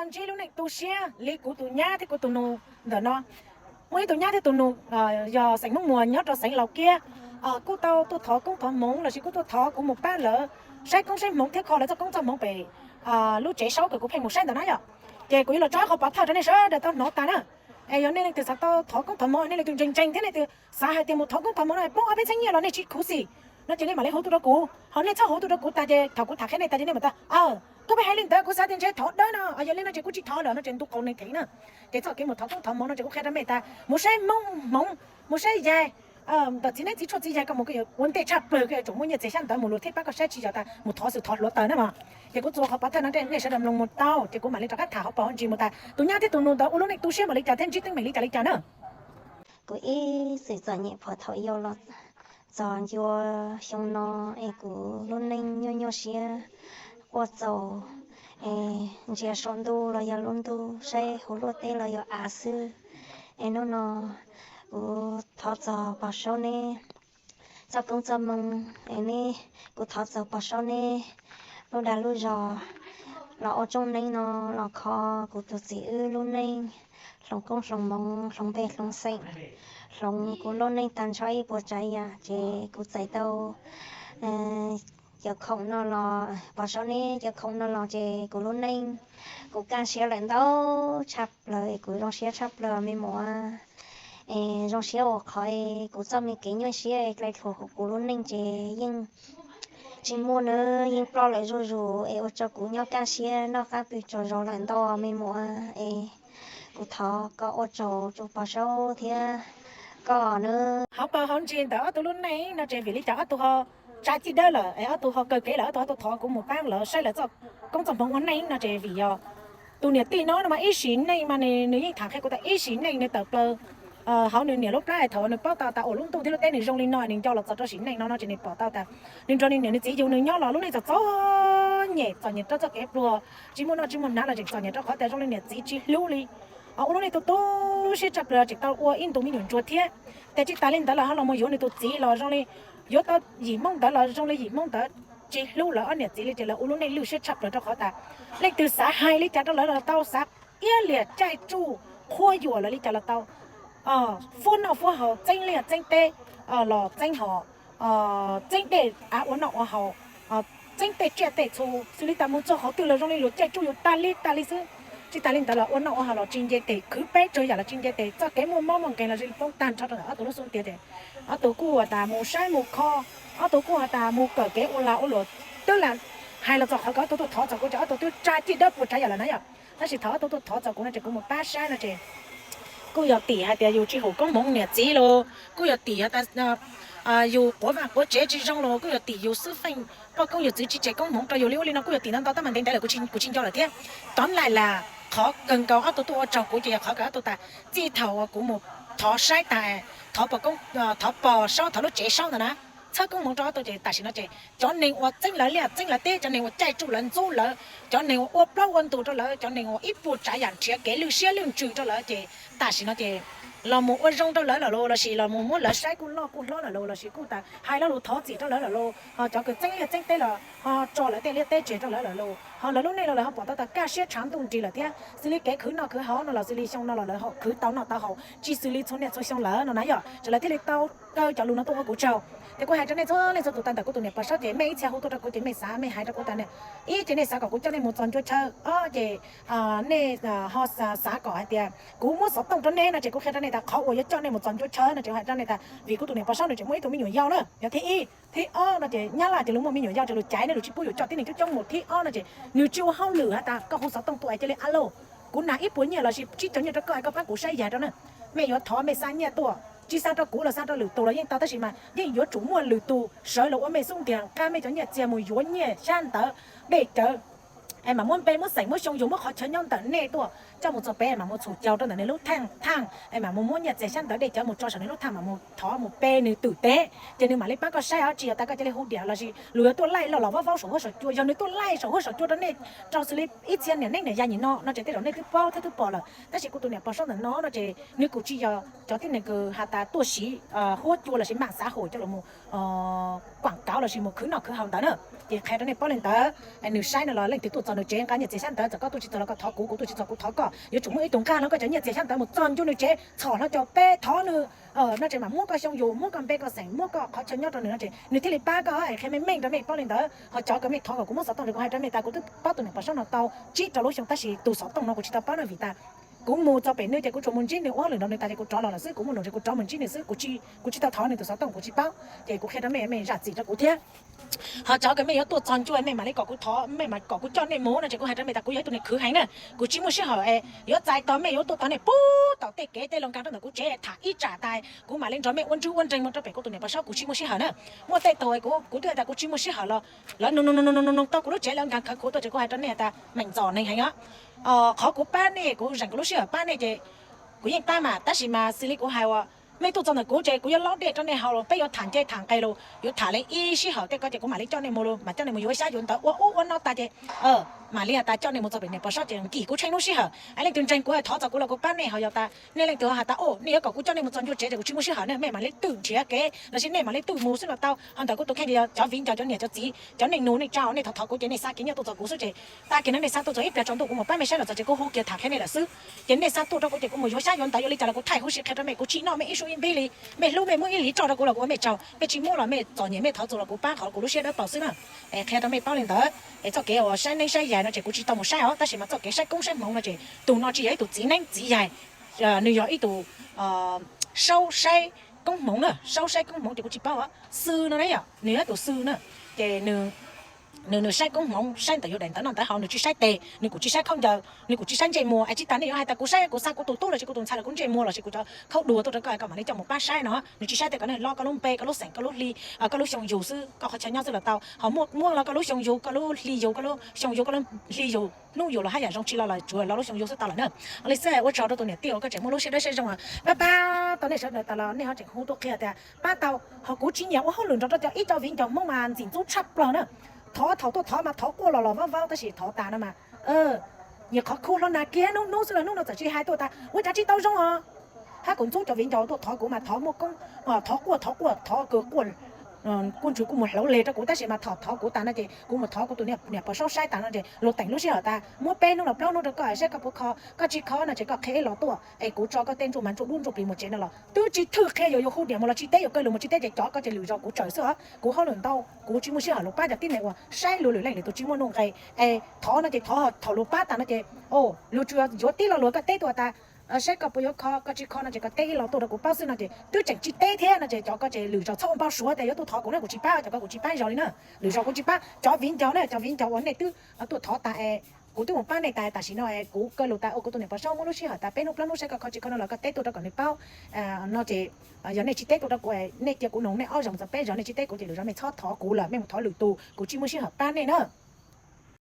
Ntsib lub neej tu siab li kuv tus nyab thiab kuv tus nus ntawm no. Muaj ib tug nyab thiab tus nus yog xeem Hmoob Muas nyob rau xeev Laus Kiab, kuj tau tuaj thov koob thov hmoov lossis kuj tuaj thov kuv mus pab lawv saib koob saib hmoov thiab kho lawv txoj koob txoj hmoov pem lub tsev saub uas kuv pheej mus saib ntawd na yom. Ces kuv yuav los tso qhov pov thawj rau nej sawv daws tau hnov tas na. Es yog nej leej twg xav tau thov koob thov hmoov, nej leej twg ntseeg ntseeg thiab nej leej twg xav hais tias mus thov koob thov hmoov no poob ob peb txhiab nyiaj los nej tsis khuv xim no ces nej mam li hu tuaj rau kuv. Ho nej txhob hu tuaj rau kuv tas ces thaum kuv tham qhia nej tas ces nej mam tas, koj pheej hais li ntawd, kuv xav tias ntshe thov dawb no, yog li no ces kuv tsis thov lawm no ces ntu qau neeg thev na. Ces txoj kev mus thov koob thov hmoov no ces kuv qhia rau nej tas mus saib hmoov, mus saib yaig, ntawm txiv neeb txiv tshuaj txiv yaig koj mus koj yuav ua ntej tshaj plaws, koj yuav tsum muaj nyiaj txiag xyab ntawv mus lus thiab pab koj saib tsis yog tas mus thov xwm thov hluav taws na mog. Ces kuv txuas qhov pov thawj no rau nej sawv daws mloog mus tau ces kuv mam li rov qab tham hauv paus hauv ntsis mus tas tus nyab thiab tus nus ntawd ua lub neej tu siab npaum li cas thiab ntsib teeb meem li cas li cas na. Kuv ib txwm txom nyem puag thaum yau los txog ncua xyoo no es kuv lub neej nyuaj nyuaj siab quaj txaus, es ntsia saum ntuj los yog lub ntuj, saib hauv luaj teb los yog av xwb. Es hnub no kuv thov txog pog saub neb txoj koob txoj hmoov, es neb, kuv thov txog pog saub neb lub dag lub zog los ua tsoom neej no los kho kuv tus txiv wb lub neej, hloov koob hloov hmoov, hloov npe hloov xeem, hloov kuv lub neej tag nrho ib puas tsav yam ces kuv txais tau cov khoom no los, pog saub neb cov khoom no los ces kuv lub neej kuv kaj siab lawm ntau tshaj plaws, kuv zoo siab tshaj plaws me muam. Es zoo siab ua qhov kuv txoj me kev nyuaj siab dai hlua hauv kuv lub neej ces yeej tsis muaj na, yeej ploj lawm zuj zus es ua rau kuv nyob kaj siab noj qab pw tsaug zog lawm ntau me muam. Es kuv thov koj ua tsaug rau pog saub thiab koj na. Hauv paus hauv ntsis ntawm ob tug lub neej no ces vim li cas ob tug ho tsa cij dawb lawm es ob tug ho kawg kev lawm, ob tug ho tuaj thov kuv mus pab lawv saib lawv txoj koob txoj hmoov ua neej no ces vim yog tus niam tij no no mas ib sim neej mas nws yeej tham qhia kuv tas ib sim neej nws tawm plaws hauv nws niam lub plab thaum nws paub tau tas ua lub ntuj thiab lub teb nws zoo li no, nws nco los txog rau sim neej no no ces nws pom tau tas nws nrog nws niam nws txiv yug nws nyob los lub neej txom txom nyem, txom nyem rau txoj kev pluag, tsis muaj noj tsis muaj hnav los tseem txom nyem rau qhov tias zoo li niam txiv tsis hlub li. Ua lub neej tu tu siab tshaj plaws tseem tau ua ib ntu me nyuam ntsuag thiab. Ces tsis tas li ntawd los ho los mus yuav nws tus txiv los zoo li yuav tau yim Hmoob ntawd los zoo li yim Hmoob ntawd tsis hlub lawv ob niam txiv li ces lawv ua lub neej lwj siab tshaj plaws rau qhov tas leej twg xav hais li cas rau lawv los tau, xav iab liam caij tsuj qhuab yuam lawv li cas los tau, fuab noj fuab haus txeeb liaj txeeb teb los txeeb ho txeeb dej av ua noj ua haus, txeeb tej tsiaj tej txhu xws li tas mus txog qhov twg los zoo li luag caij tsuj yus tag li tag li xwb. Tsis tas li ntawd los ua noj ua haus los tsis nce tes, khwv peb tsaug yam los tsis nce tes, txoj kev muaj mob muaj nkeeg los zoo li poob tag nrho rau ntawm ob tug lub xub ntiag ces ob tug kuj has tas mus saib mus kho, ob tug kuj has tas mus kawm kev ua lag ua luam, twb lam hais los txog qhov kom ob tug tuaj thov txog kuv ces ob tug twb tsa cij dawb puas tsav yam lawm na yom. Tab sis thaum ob tug tuaj thov txog kuv no ces kuv mus pab saib no ces kuj yog tim hais tias yus tsis hum koob hmoov niam txiv los, kuj yog tim hais tias yus quav vaj quav tsev tsis zoo los, kuj yog tim yus xwb feej poj koob yus txwv tsis tseg koob hmoov rau yus li ub li no, kuj yog tim ntau ntau tab mas ntev ntev lawm kuv tsis nco lawm thiab. Tóm lại là qhov kawg nkaus ob tug tuaj ua tsaug kuv ces yog qhov kom ob tug tas txij thaum uas kuv mus thov saib tas, thov pog koob, thov pog saub, thov lub tsev saub ntawd na, txhawb koob hmoov rau ob tug ces tam sim no ces cov neeg uas txeeb lawv liaj txeeb lawv teb, cov neeg uas caij tsuj lawv ntxub lawv, cov neeg uas ua plaub ua ntug rau lawv, cov neeg uas ib puas tsav yam nrhiav kev lwj siab lwj ntsws rau lawv ces tam sim no ces los mus ua zoo rau lawv lawm los, lossis los mus muab lawv saib kuj loj kuj hlob lawm los, lossis kuj tas hais lo lus thov txim rau lawv lawm los, ho cov kws txeeb liaj txeeb teb los ho tso lawv tej liaj teb tseg rau lawv lawm los, ho lawv lub neej los lawv ho pom tau tas kaj siab tshav ntuj nrig lawm thiab. Xws li kev khwv noj khwv haus no los xws li xyoo no los lawv ho khwv tau noj tau haus tsis xws li txhua niaj txhua xyoo lawm no na yom, ces lawv thiaj li tau kaw cov lus no tuaj ua kuv tsaug. Ces kuv hais rau nej txhua leej txhua tus tag ntawm kuv tus niam pog saub ces mej ib txhia hu tuaj rau kuv ces mej xav mej hais rau kuv tas, ib ces nej xav kom kuv coj nej mus txog ncua chaw, ob ces nej ho xav kom hais tias kuv muab xov tooj rau nej no ces kuv qhia rau nej tas qhov uas yuav coj nej mus txog ncua chaw no ces hais rau nej tas vim kuv tus niam pog saub nws tseem muaj ib tug me nyuam yaus na, yog thib ib. Thib ob no ces nyab laj ces luag muaj me nyuam yaus ces luag caiv ne, luag tsis pub yus coj tib neeg coob coob mus. Thib ob no ces nws tsis ua hauj lwm has tas koj hu xov tooj tuaj es cia li alo, kuv nag ib puas nyiaj lossis tsib caug nyiaj rau koj es koj pab kuv saib yaig rau na. Mej yuav thov mej xa nyiaj tuaj, tsis xa rau kuv los xa rau lwm tus los yeej tau, tab sis mas yeej yuav tsum muaj lwm tus sawv los ua mej xub ntiag nqa mej cov nyiaj txiag mus yuav nyiaj xyab ntawv dej cawv, es mam muab npe muab xeem muab xyoo yus muab qhov chaw nyob ntawm nej tuaj coj mus txog pem mam mus txhum caug rau ntawm nws lub thaaj thaaj es mam mus muab nyiaj txiag xyab ntawv dej cawv mus tso saum nws lub thaaj mam mus thov mus pe nws twm teb ces nws mam li pab koj saib os. Tsis yog tas koj cia li hu diam lossis luag yuav tuaj laij loj los vaub vaub saum huab saum cua, yog nws tuaj laij saum huab saum cua rau nej rau xws li ib txhia niam neeb niam yaig nim no no ces tej zaum nej twb paub thiab twb pom lawm, tab sis kuv tus niam pog saub ntawm no no ces nws kuj tsis yog cov tib neeg kws has tas tuaj siv huab cua lossis mam xav hum coj los mus kuam kav lossis mus khwv noj khwv haus ntawd na. Ces qhia rau nej paub li ntawd, nws saib no los leej twg tuaj txog nws tsev nqa nyiaj txiag xyab ntawv, txawm koj tuaj tsis txog los koj thov kuv, kuv tuaj tsis txog kuv thov koj, yuav tsum muaj ib tug nqa los koj cov nyiaj txiag xyab ntawv mus txog ntua nws tsev, txhom hlo cov peb thov nws no tsees mas muab koj xyoo yus, muab koj npe koj xeem, muab koj qhov chaw nyob rau nws no tsees nws thiaj li pab koj. Es qhia meej meej rau mej paub li ntawd. Ho cov kws mej thov kom kuv muab xov tooj rau kuv hais rau mej tas kuv twb paub tus niam pog saub no tau tsib rau lub xyoo tab sis tus xov tooj no kuv tsis tau paub na vim tas kuv mus txog pem nws ces kuv tsuas mus ntsib nws ua hauj lwm nrog nws tas ces kuv rov los lawm xwb, kuv muaj nus ces kuv rov mus ntsib nws xwb, kuv tsis tau thov nws tus xov tooj kuv tsis paub. Ces kuv qhia rau mej, mej zam txim rau kuv thiab. Ho cov kws mej yuav tuaj txog ncua mej mam li kom kuv thov, mej mam kom kuv coj nej mus no ces kuv hais rau mej tas kuv yog ib tug neeg khwv heev na, kuv tsis muaj sij hawm es yuav txais tos mej yuav tuaj tos nej puag tom tej kev tej los nkaag rau ntawm kuv tsev tham ib tsam tas kuv mam li nrog mej ua nruj ua nreeg mus rau pem kuv tus niam pog saub, kuv tsis muaj sij hawm na. Muaj tej tug kuv, kuv twb hais tas kuv tsis muaj sij hawm los lawv nug nug nug nug nug tau kuv lub tsev lawv nkaag khawv khuv tuaj ces kuv hais rau nej tas meem ntxom neeg heev os. Qhov kuv pab nej, kuv zeem kuv lub sij hawm pab nej ces kuv yeej pab mas tab sis mas xws li kuv hais uas mej tuaj txog ntawm kuv ces kuv yuav lob dej rau nej haus los peb yuav tham nce tham nqes los yuav tham li ib sij hawm tej ko ces kuv mam li coj nej mus los mas coj nej mus yuav xyab yuav ntawv ua ub ua no tas ces mam li has tas coj nej mus txog pem niam pog saub ces nkim kuv tsheej lub sij hawm. Es leej twg ntseeg kuv thov txog kuv los kuv pab nej, ho yog tas nej leej twg has tas o nej yuav kom kuv coj nej mus txog ncua tsev ces kuv tsis muaj sij hawm ne, mej mam li twj nrhiav kev lossis nej mam li twj mus xwb los tau. Ho ntawm kuv tus kheej ces yog cov viv ncaus cov niam cov txiv cov neej nug nej tsa nej thov thov kuv ces nej xa kev nyiaj tuaj txog kuv xwb ces tag kis no nej xa tuaj txog ib pliag tsaus ntuj kuv mus pab mej saib los txog ces kuv hu kiag tham qhia nej lawm xwb. Ces nej xa tuaj rau kuv ces kuv mus yuav xyab yuav ntawv yuav li cas los kuv thaij huv si qhia rau mej, kuv tsis noj mej ib suab ib npib li. Mej hlub mej muab ib hlis roj rau kuv los kuv ua mej tsaug, mej tsis muab los mej txom nyem mej thov txog los kuv pab qhov kuv lub siab dawb paug xwb na. Es qhia rau mej paub li ntawd. Es txoj kev uas saib neeb saib yaig no ces kuv tsis tau mus saib os tab sis mas txoj kev saib koob saib hmoov no ces tus no tsis yog ib tug txiv neeb txiv yaig, nws yog ib tug saub saib koob hmoov na, saub saib koob hmoov ces kuv tsis paub xw no na yom, nws yog ib tug xw na. Ces nws, nws saib koob hmoov saib ntawm yus daim ntawv noj ntawv haus, nws tsis saib tes, nws kuj tsis saib khaub ncaws, nws kuj tsis saib ntsej muag. Es tsis tas nej yuav hais tas kuv saib kuv xa kuv tus tub lossis kuv tus ntxhais los kuv ntsej muag lossis kuv cov khaub dua tuaj rau koj es koj mam li coj mus pab saib no, nws tsis saib tej ko, nws lo koj lub npe koj lub xeem koj lub hli, koj lub xyoo yug xwb, koj qhov chaw nyob xwb los tau. Ho muaj, muaj lo koj lub xyoo yug koj lub hli yug koj lub xyoo yug koj lub hli yug hnub yug los haj yam zoo tsis lo los tsuas lo lub xyoo yug xwb tau lawm na. Ua li xwb ua tsaug rau tus niam tij uas koj tseem muaj lub siab dawb siab zoo pab pab tau nej sawv daws tas los nej ho tseem hu tuaj qhia tias pab tau. Ho kuv tsis nyiam ua hauj lwm nrog rau cov ib co viv ncaus Hmoob mas ntxim ntxub tshaj plaws na. Thov thaum tuaj thov mas thov quaj los los vaub vaub tab sis thov tas no mas nyias qhov khu hlo nag kiag hnub hnub xwb los hnub no txawm tsis hais tuaj tas ua cas tsis tau zoo os. Hab kuv ntxub cov viv ncaus tuaj thov kuv mas thov muaj koob, thov quaj thov quaj thov kawg quaj, kuj ntsws kuj mus hlauv leg rau kuv tab sis mas thaum thov kuv tas no ces kuv mus thov kuv tus niam pog saub saib tas no ces luag teem lub sij hawm tas muab peb hnub los plaub hnub rau koj saib koj puas kho, koj tsis kho no ces koj qhia ib los tuaj es kuv tso koj tej ntsuj mas ntsuj dub ntsuj plig mus tsev no los twb tsis thwj qhia yuav, yuav hu diam mus los tsis teb, yuav kawg lug mus tsis teb ces cov ko ces lwm zaus kuv tsawm xwb os. Kuv hauj lwm ntau, kuv tsis muaj sij hawm los pab cov tib neeg uas saib luag lwm leej lwm tus tsis muaj nuj nqis. Es thov no ces thov thaum luag pab tas no ces luag tsuas yuav tib lo lus koj teb tuaj tas saib koj puas yuav kho, koj tsis kho no ces koj teb ib lo tuaj rau kuv paub xwb no ces twb tseem tsis teb thiab no ces cov ko ces lwm zaus txhob ua npau suav tias yuav tuaj thov kuv na, kuv tsis pab, cov ko kuv tsis pab zaus li na. Lwm zaus kuv tsis pab cov viv ncaus na, cov viv ncaus uas nej twb tuaj thov tas es kuv twb mus pab nej tas, tam sim no es kuv kawg lug tas ua kuv tus niam pog saub muab lub sij hawm tas peb hnub plaub hnub saib koj kho tsis kho no los koj teb tuaj rau kom nws paub no ces yog nej tsis teb tuaj rau kuv, nej cia kuv noog nej ob zaug txog peb zaug nej tsis teb kuv ces lwm zaus mej txhob thov kuv lawm, mej mus thov lwm tus, kuv tsis muaj sij hawm pab nej na.